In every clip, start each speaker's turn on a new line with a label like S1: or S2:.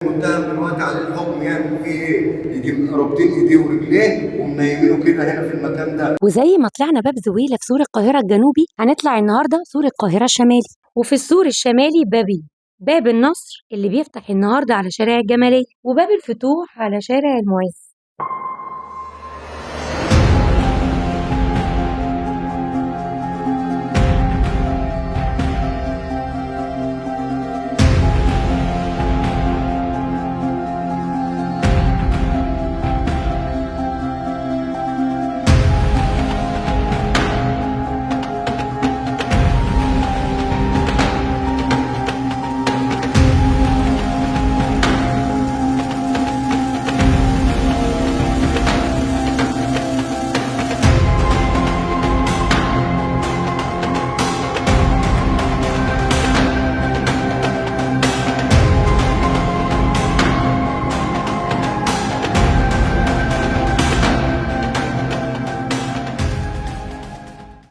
S1: المتهم دلوقتي عليه الحكم يعمل فيه ايه؟ يجي رابطين ايديه ورجليه ومنيمينه كده هنا في المكان ده.
S2: وزي ما طلعنا باب زويلة في سور القاهرة الجنوبي، هنطلع النهاردة سور القاهرة الشمالي. وفي السور الشمالي بابين: باب النصر اللي بيفتح النهاردة على شارع الجمالية، وباب الفتوح على شارع المعز.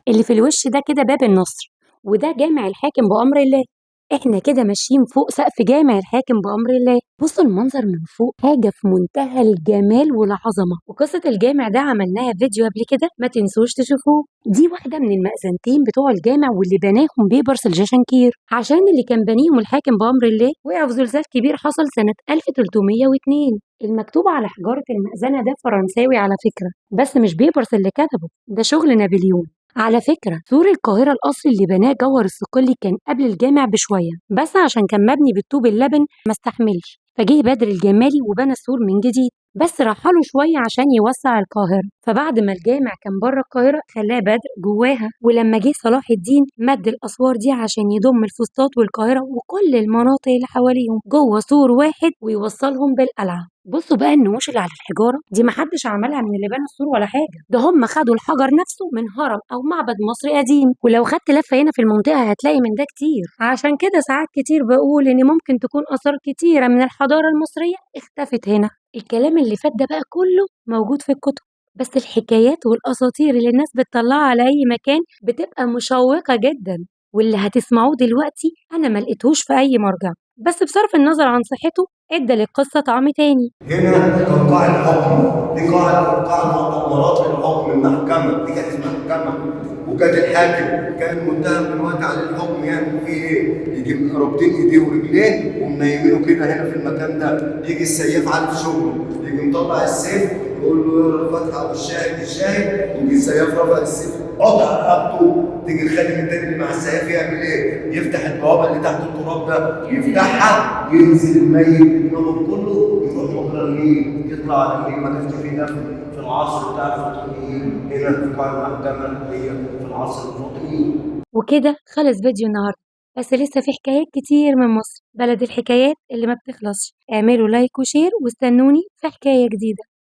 S2: اللي في الوش ده كده باب النصر، وده جامع الحاكم بأمر الله. احنا كده ماشيين فوق سقف جامع الحاكم بأمر الله. بصوا المنظر من فوق، حاجة في منتهى الجمال والعظمة. وقصة الجامع ده عملناها فيديو قبل كده، ما تنسوش تشوفوه. دي واحدة من المأذنتين بتوع الجامع واللي بناهم بيبرس الجاشنكير، عشان اللي كان بنيهم الحاكم بأمر الله وقع في زلزال كبير حصل سنة 1302. المكتوب على حجارة المأذنة ده فرنساوي على فكرة، بس مش بيبرس اللي كتبه، ده شغل نابليون. على فكرة سور القاهرة الأصلي اللي بناه جوهر الصقلي كان قبل الجامع بشوية، بس عشان كان مبني بالطوب اللبن ما استحملش، فجه بدر الجمالي وبنى السور من جديد، بس رحله شوية عشان يوسع القاهرة. فبعد ما الجامع كان بره القاهرة خلاه بدر جواها. ولما جه صلاح الدين مد الأسوار دي عشان يضم الفسطاط والقاهرة وكل المناطق اللي حواليهم جوه سور واحد ويوصلهم بالقلعة. بصوا بقى النقوش اللي على الحجارة دي محدش عملها من اللي بنى السور ولا حاجة، ده هم خدوا الحجر نفسه من هرم أو معبد مصري قديم. ولو خدت لفة هنا في المنطقة هتلاقي من ده كتير. عشان كده ساعات كتير بقول إن ممكن تكون آثار كتيرة من الحضارة المصرية اختفت هنا. الكلام اللي فات ده بقى كله موجود في الكتب، بس الحكايات والأساطير اللي الناس بتطلعها على أي مكان بتبقى مشوقة جدا، واللي هتسمعوه دلوقتي أنا ما لقيتهوش في أي مرجع، بس بصرف النظر عن صحته ادى للقصة طعم تاني.
S1: هنا كان قاع الحكم، دي قاع مؤتمرات الحكم، المحكمة دي كانت المحكمة، وكانت الحاكم كان المتهم دلوقتي عليه الحكم يعمل فيه ايه؟ يجي رابطين ايديه ورجليه ومنيمينه كده هنا في المكان ده. يجي السياف عارف شغله، يجي مطلع السيف يقول له اقرا الفاتحة والشاهد الشاهد، يجي السياف رفع السيف قطع رقبته. تيجي الخادم التاني اللي مع السياف يعمل ايه؟ يفتح البوابة اللي تحت التراب ده، يفتحها، ينزل الميت بدماغه كله، يروح مجرى النيل، يطلع على النيل. ما كانش فيه دفن في العصر بتاع الفاطميين، هنا في قاع المحكمة هي في العصر الفاطمي.
S2: وكده خلص فيديو النهارده، بس لسه في حكايات كتير من مصر، بلد الحكايات اللي ما بتخلصش. اعملوا like و share واستنوني في حكاية جديدة.